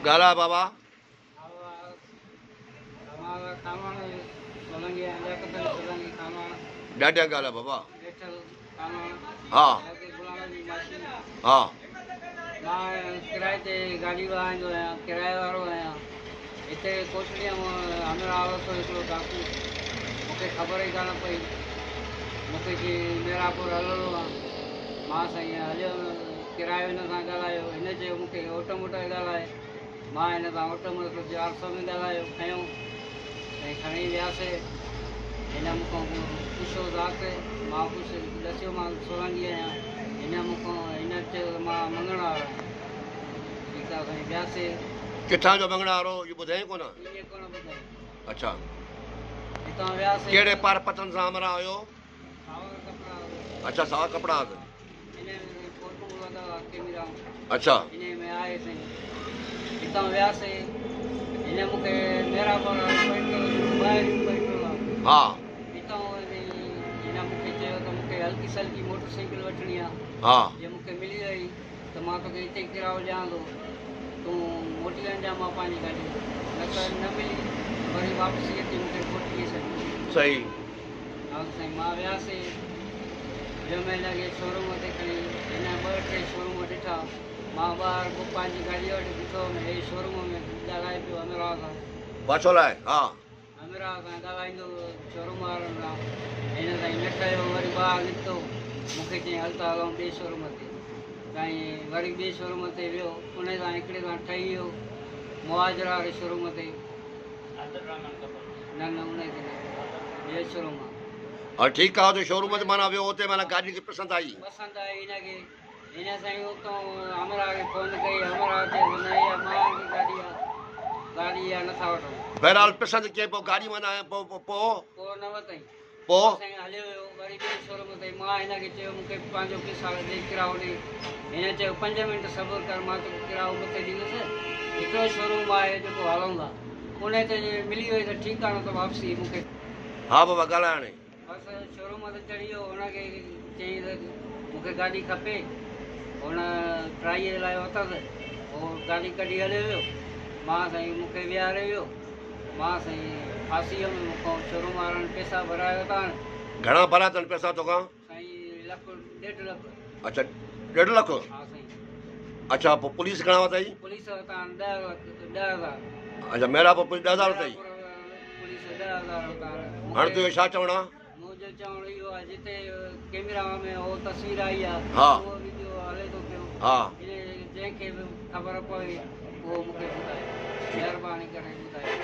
ڳالهاء بابا. ڏاڍيان ڳالهاء بابا. ها ها. مان ڪرائي تي گاڏي هلائيندو آهيان، ڪرائي وارو آهيان. هتي ڪوٽڙيء مان همراهه ورتو هڪڙو ڊاڪو، مون کي خبر ئي ڪانه پئي. مون کي چيائين ميراپور هلڻو آهي. مان سائين هليو ويم، ڪرايو هن سان ڳالهايو. هن چيو مون کي اوٽ موٽ ڳالهاء. مان هن سان اوٽ موٽ 400 ۾ ڳالهايو، کنيو ۽ کڻي وياسي. هن مون کان پڇيو ذات، مان پڇ ڏسيو مان سولنگي آهيان. هن مون کان هن چيو ته مان مڱڻهار آهيان. ٺيڪ آهي سائين وياسي. ڪٿان جو مڱڻهار هو اهو ٻڌايائين ڪونه؟ ائين ڪونه ٻڌايائين. اڇا. هتان وياسي. ڪهڙي پار پتن سان همراهه هيو؟ ساوا ڪپڙا هئا. اڇا ساوا ڪپڙا هئا. هن ۾ فوٽو لڳا هئا ڪيميرا. اڇا. انهي ۾ آهي سائين. هتان وياسي. هن مون کي ميرابور وارو پيٽرول ڏنو، ٻاهريون پيٽرول آ. ها. هتان هن مون کي چيو ته مون کي هلڪي سلڪي موٽر سائيڪل وٺڻي آ. ها. جي مون کي ملي وئي ته مان توکي اتي ئي ڪرايو ڏيان ٿو. تون موٽي وڃجان مان پنهنجي گاڏي نه ته نه ملي وري واپسي اچي مون کي ڪوٽڙيء ڇڏ. صحيح. ها سائين مان وياسي ويم هن کي شوروم تي کڻي هن ٻه ٽي شوروم ڏٺا مان ٻاهر به پنهنجي گاڏي وٽ بيٺو هوم هي شوروم ۾ ڳالهائي پيو همراهه سان. پاڇو لاء ها. همراهه سان ڳالهائيندو شوروم وارن سان هن سائين نه ٺهيو وري ٻاهر نڪتو مون کي چيائين هل ته هلون ٻئي شوروم تي سائين وري ٻئي شوروم تي ويو ان سان هڪڙي سان ٺهي ويو مهاجر واري شوروم تي. نه نه ان کي نه ٻئي شوروم مان. ها ٺيڪ آ اتي شوروم تي معنيٰ ويو اتي معنيٰ گاڏي کي پسند آئي. پسند آئي هن کي هن سائين اتان همراهه کي فون ڪئي همراهه چيس نه اها مهانگي گاڏي آ گاڏي اها نٿا وٺون. بهرحال پسند ڪيائين پوء گاڏي معنيٰ پوء پوء. پوء نه ورتائين. پوء. سائين هليو ويو وري ٻئي شوروم تي مان هن کي چيو مون کي پنهنجو پيسا ڏي ڪرايو ڏي هن چيو 5 منٽ صبر ڪر مان توکي ڪرايو مٿي ڏيندس هڪڙو شوروم آهي جيڪو هلون ٿا ان تي جي ملي وئي ته ٺيڪ آ نه ته واپسي مون کي. ها بابا ڳالهاء هاڻي. بس شوروم تي چڙهي ويو هن کي چيائين ته مون کي گاڏي کپي هن ٽرائي جي لاء ورتس هو گاڏي ڪڍي هليو ويو مان سائين مون کي ويهاري ويو. مان سائين ڦاسي ويم، مون کان شوروم وارن پئسا ڀرائي ورتا آهن. گهڻا ڀرايا اٿن پئسا توکان؟ سائين لک ڏيڍ لک. اڇا ڏيڍ لک؟ ها سائين. اڇا پوء پوليس گهڻا ورتائي؟ پوليس ورتا آهن 10 لک 10 هزار. اڇا ميرا پوء پوليس 10 هزار ورتائي؟ پوليس 10 هزار ورتا آهن. هاڻي تنهنجو ڇا چوڻ آهي؟ منهنجو چوڻ اهو آهي جتي ڪيميرا ۾ اهو تصوير آئي آهي ها. اهو وڊيو هلي ٿو پيو. ها. جنهن کي به خبر پوي اهو مون کي ٻڌائي مهرباني ڪري ٻڌائي.